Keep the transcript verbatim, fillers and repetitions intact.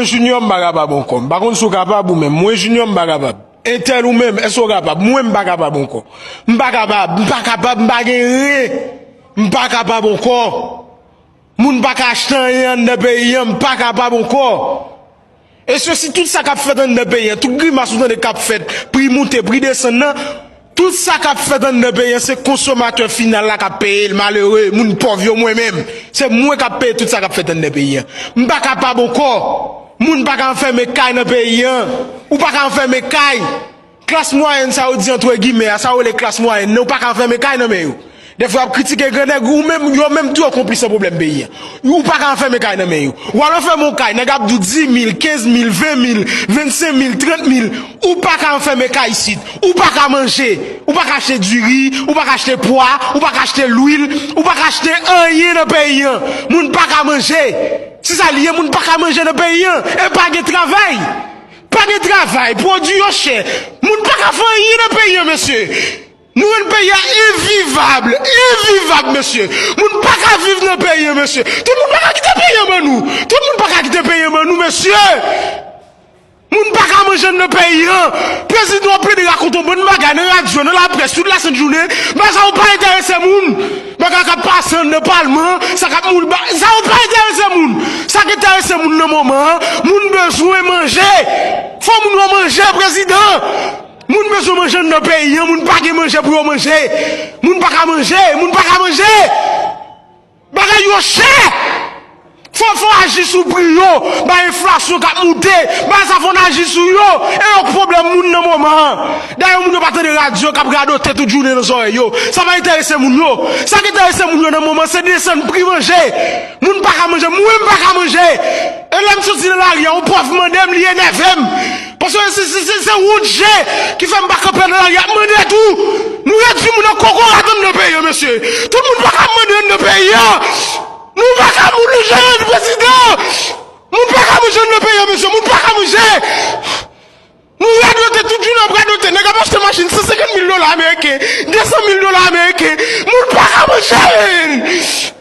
Junior, m pa kapab ankò. M pa konn si w kapab ou menm. Mwen, Junior, m pa kapab. Entèl ou menm, èske w kapab? Mwen, m pa kapab ankò. M pa kapab, m pa kapab, m pa gen ren. M pa kapab ankò. Moun pa ka achte anyen anndan peyi an, m pa kapab ankò. E se si tout sa k ap fèt anndan peyi an, tout grimas ou tande k ap fèt, pri moute, pri desann nan, tout sa k ap fèt anndan peyi an, se konsomatè final la k ap peye l, malere, moun pòv yo, mwen menm. Se mwen k ap peye tout sa k ap fèt anndan peyi an. M pa kapab ankò. Moun pa ka anfèmen kay nan peyi an. Ou pa ka anfèmen kay. Klas mwayèn sa yo di antre gimè a, sa yo rele klas mwayèn nan, ou pa ka anfèmen kay nan men yo. Dèfwa y ap kritike grannèg, ou menm, yo menm tou yo konplis nan pwoblèm peyi an. Ou pa ka anfèmen kay nan men yo. W al anfèmen yon kay, nèg ap di w dis mil, kenz mil, ven mil, vennsenk mil, trant mil. Ou pa ka anfèmen kay isit. Ou pa ka manje. Ou pa ka achte diri, ou pa ka achte pwa, ou pa ka achte lwil, ou pa ka achte anyen nan peyi an. Moun pa ka manje. Se sa l ye, moun pa ka manje nan peyi an. E pa gen travay. Pa gen travay, pwodui yo chè. Moun pa ka fè anyen nan peyi an, mesye. Nou rann peyi a envivab, envivab, mesye. Moun pa ka viv nan peyi an, mesye. Tout moun pa ka kite peyi an ban nou. Tout moun pa ka kite peyi an ban nou, mesye. Moun pa ka manje nan peyi an. Prezidan ap plede rakonte yon bann bagay nan radyo, nan laprès, tout lasent jounen. Bagay sa yo pa enterese moun. Bagay k ap pase anndan palman, sa k ap moun, ba- sa yo pa enterese moun. Sa k enterese moun nan moman an, moun bezwen manje. Fò moun yo manje, prezidan. Moun bezwen manje anndan peyi an, moun pa gen manje pou yo manje. Moun pa ka manje, moun pa ka manje. Bagay yo chè. Fò, fò aji sou pri yo, bay enflasyon k ap moute, bay sa fò n aji sou yo, e yo k pwoblèm moun nan moman an. Dayè moun yo pa tande radyo k ap radote tout jounen nan zòrèy yo. Sa pa enterese moun yo. Sa k enterese moun yo nan moman se desann pri manje. Moun pa ka manje, mwen m pa ka manje. E lè m soti nan lari a, yon pòv mande m, li enève m. Paske se, se, se, se wont je ki fè m pa kanpe nan lari ap mande tou. Nou redui moun an kokorat anndan peyi an, mesye. Tout moun pa ka mande anndan peyi an. Nou pa ka moun nou jere prezidan. Moun pa ka manje anndan peyi an, mesye. Moun pa ka manje. Nou radote tout jounen ap radote. Nèg ap achte machin san senkant mil dola ameriken, de san mil dola ameriken. Moun pa ka manje, menn.